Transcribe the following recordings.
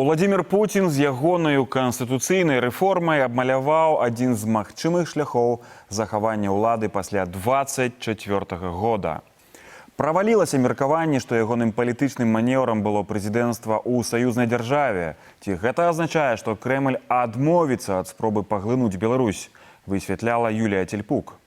Уладзімір Пуцін з ягонаю канстытуцыйнай рэформай абмаляваў адзін з магчымых шляхоў захавання ўлады пасля 24 года. Правалілася меркаванне, што ягоным палітычным манеўрам было прэзідэнцтва ў саюзнай дзяржаве. Ці гэта азначае, што Крэмль адмовіцца ад спробы паглынуць Беларусь, высвятляла Юлія Цельпук.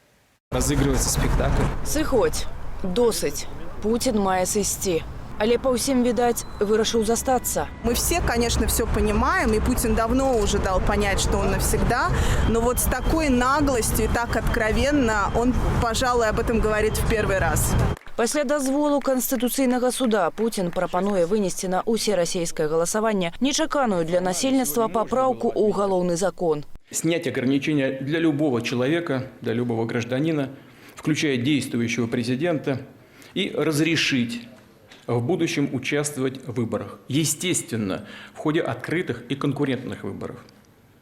Разыгрывается спектакль. Сыходзь, досыць. Пуцін мае сысці. Але па ўсім відаць, вырашыў застацца. Мы все, конечно, все понимаем, и Путин давно уже дал понять, что он навсегда, но вот с такой наглостью и так откровенно он, пожалуй, об этом говорит в первый раз. Пасля дазволу Канстытуцыйнага суда Пуцін прапануе вынесці на усерасійскае галасаванне нечаканую для насельніцтва папраўку ў галоўны закон. Снять ограничения для любого человека, для любого гражданина, включая действующего президента, и разрешить в будущем участвовать в выборах. Естественно, в ходе открытых и конкурентных выборов.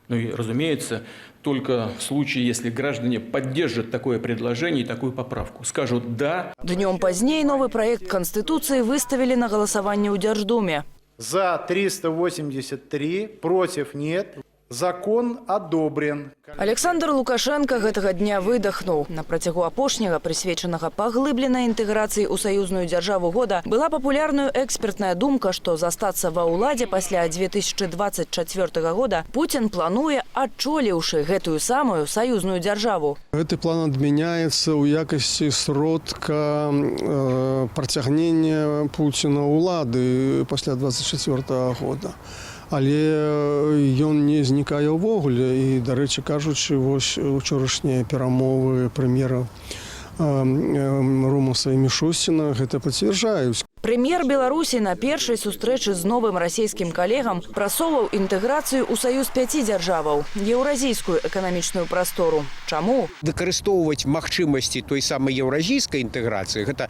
Ну и, разумеется, только в случае, если граждане поддержат такое предложение и такую поправку. Скажут «да». Днём пазней новы праект Канстытуцыі выставілі на галасаванне ў Дзярждуме. За 383, против нет. Закон одобрен. Аляксандр Лукашэнка гэтага дня выдахнуў. На працягу апошняга, прысвечанага паглыбленай інтэграцыі ў саюзную дзяржаву года, была папулярную экспертная думка, што застацца ва ўладзе пасля 2024 года Пуцін плануе, адчоліўшы гэтую самую саюзную дзяржаву. Гэты план адмяняецца ў якасці сродка працягнення Пуціна ўлады пасля 24 года. Але ён не знікае ўвогуле і, дарэчы кажучы, вось учорашнія перамовы прэм'ера Румаса і Мішусціна гэта пацвярджаюць. Прэм'ер Беларусі на першай сустрэчы з новым расійскім калегам прасоўваў інтэграцыю ў саюз пяці дзяржаваў, еўразійскую эканамічную прастору. Чаму? Выкарыстоўваць магчымасці той самай еўразійскай інтэграцыі, гэта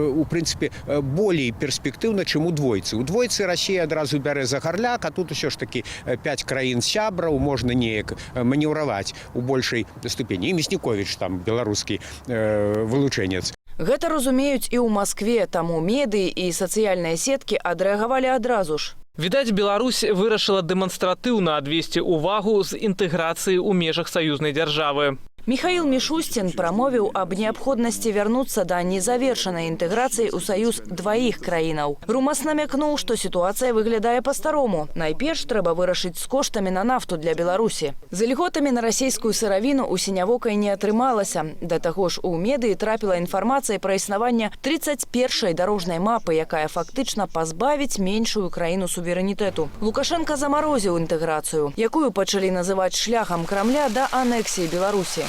у прынцыпе болей перспектыўна, чым у двойцы. У двойцы Расія адразу бярэ за гарляк, а тут усё ж такі пяць краін сябраў, можна неяк манеўраваць у большай ступені. І Мясніковіч там беларускі вылучэнец. Гэта разумеюць і ў Маскве, таму медыі і сацыяльныя сеткі адрэагавалі адразу ж. Відаць, Беларусь вырашыла дэманстратыўна адвесці ўвагу з інтэграцыі ў межах саюзнай дзяржавы. Міхаіл Мішусцін прамовіў аб неабходнасці вярнуцца да незавершанай інтэграцыі ў саюз дваіх краінаў. Румас намякнуў, што сітуацыя выглядае па-старому. Найперш трэба вырашыць з коштамі на нафту для Беларусі. З ільготамі на расійскую сыравіну у сінявокай не атрымалася. Да таго ж у медыі трапіла інфармацыя пра існаванне 31-й дарожнай мапы, якая фактычна пазбавіць меншую краіну суверэнітэту. Лукашэнка замарозіў інтэграцыю, якую пачалі называць шляхам Крамля да анексіі Беларусі.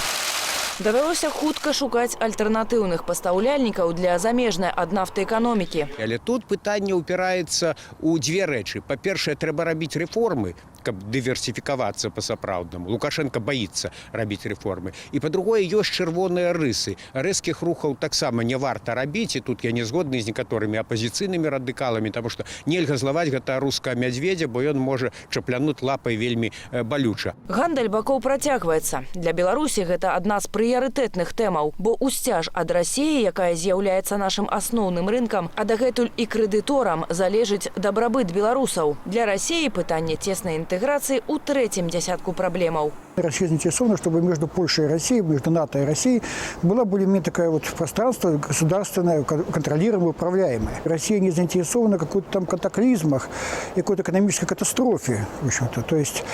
Давялося хутка шукаць альтэрнатыўных пастаўляльнікаў для замежнай ад нафты эканомікі. Але тут пытанне ўпіраецца ў дзве рэчы. Па-першае, трэба рабіць рэформы, каб дыверсіфікавацца па-сапраўднаму. Лукашэнка баіцца рабіць рэформы. І па-другое, ёсць чырвоныя рысы. Рэзкіх рухаў таксама не варта рабіць, і тут я не згодны з некаторымі апазіцыйнымі радыкаламі, таму што нельга злаваць гэта рускага мядзведзя, бо ён можа чаплянуць лапай вельмі балюча. Гандаль бакоў працягваецца. Для Беларусі гэта адна з прыярытэтных тэмаў, бо ўсцяж ад Расіі, якая з'яўляецца нашым асноўным рынкам, а дагэтуль і крэдыторам, залежыць дабрабыт беларусаў. Для Расіі пытанне цеснай інтэграцыі ў трэцім дзясятку праблемаў. Россия заинтересована, чтобы между Польшей и Россией, между НАТО и Россией было более-менее такое вот пространство государственное, контролируемое, управляемое. Россия не заинтересована в каких-то там катаклизмах и какой-то экономической катастрофе, в общем-то. То есть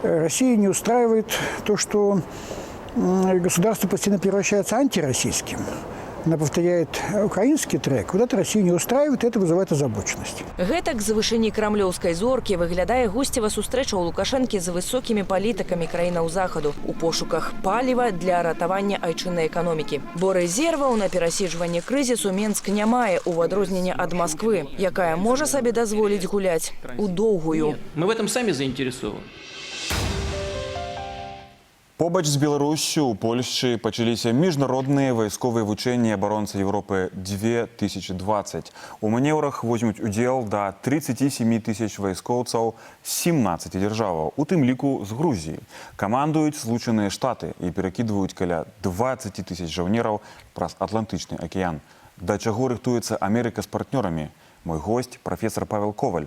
Россия не устраивает то, что государство постепенно превращается антироссийским. Она повторяет украинский трек. Вот это Россию не устраивает, и это вызывает озабоченность. Гэтак з вышыні крамлёўскай зоркі выглядае гусцева сустрэча ў Лукашэнкі з высокімі палітыкамі краінаў захаду у пошуках паліва для ратавання айчыннай эканомікі. Бо рэзерваў на перасіджванне крызісу Менск не мае, у адрозненне ад Масквы, якая можа сабе дазволіць гуляць у доўгую. Мы в этом сами заинтересованы. Побач з Беларуссю у Польшчы пачаліся міжнародныя вайсковыя вучэнні «Абаронцы Еўропы 2020». У манеўрах возьмуць удзел да 37 тысяч вайскоўцаў з 17 дзяржаваў, у тым ліку з Грузіі. Камандуюць Злучаныя Штаты і перакідваюць каля 20 тысяч жаўнераў праз Атлантычны акіян. Да чаго рыхтуецца Амерыка з партнёрамі? Мой госць — прафесар Павел Коваль,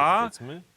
А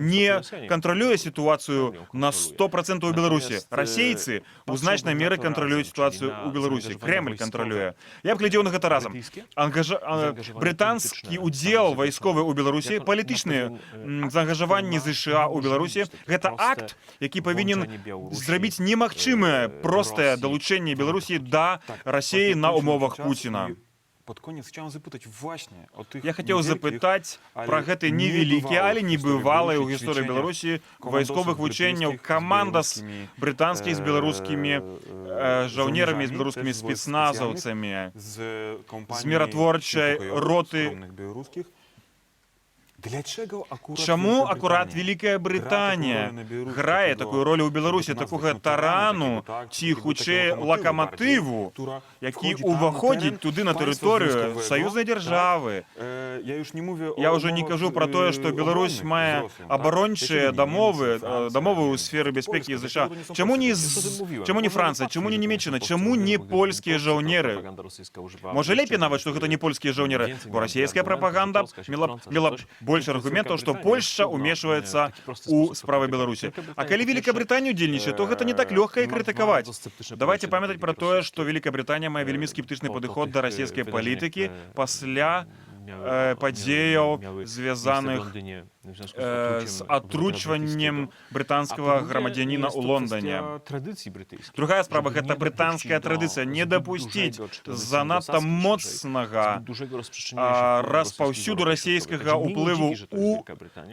не кантралюе сітуацыю на 100% у Беларусі. Расейцы у значнай меры кантралююць сітуацыю ў Беларусі. Крэмль кантралюе. Я б глядзеў на гэта разам. Брытанскі удзел вайсковы ў Беларусі, палітычныя заангажаванні ЗША ў Беларусі — гэта акт, які павінен зрабіць немагчымае простае далучэнне Беларусі да Расеі на умовах Пуціна. Pod koniec chciałem zapytać właśnie o tych Я хацеў niewielkich, запытаць але пра гэты невялікія, але небывалыя ў гісторыі Беларусі вайсковых вучэнняў камандас брытанскіх з беларускімі жаўнерамі, з беларускімі спецназаўцамі, з з міратворчай роты. Беларускіх. Dlaczego akurat Чаму акурат Вялікая Брытанія грае такую ролю ў Беларусі, такога тарану ці хутчэй лакаматыву, які ўваходзіць туды на тэрыторыю саюзнай дзяржавы? Я już не mówię Я ўжо не кажу пра тое, што Беларусь мае абарончыя дамовы ў сферы бяспекі з ЗША. Чаму не Францыя, чаму не Нямеччына, чаму не польскія жаўнеры? Можа, лепей нават, што гэта не польскія жаўнеры, бо расійская прапаганда мела б больш аргументаў, што Польшча ўмешваецца ў справы Беларусі. А калі Великабрытанія удзельнічае, то гэта не так лёгка і крытыкаваць. Давайте памятаць пра тое, што Великабрытанія мае вельмі скептычны падыход да расійскай палітыкі пасля падзеяў, звязаных з атручваннем брытанскага грамадзяніна ў Лондоне. Другая справа — гэта брытанская традыцыя не дапусціць занадта моцнага распаўсюду расійскага ўплыву ў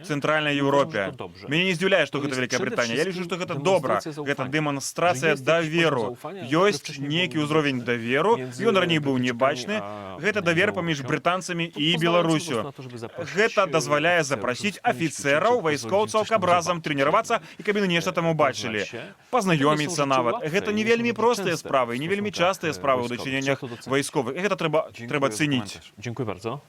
Цэнтральнай Еўропе. Мяне не здзіўляе, што гэта Вялікая Брытанія. Я лічу, што гэта добра. Гэта дэманстрацыя даверу. Ёсць нейкі ўзровень даверу, ён раней быў небачны. Гэта давер паміж брытанцамі і Беларусю. Гэта дазваляе запрасіць афіцэраў, вайскоўцаў, каб разам трэніравацца і каб яны нешта там убачылі. Пазнаёміцца нават. Гэта не вельмі простыя справы і не вельмі частыя справы ў дачыненнях вайсковых. І гэта трэба цэніць. Dziękuję bardzo.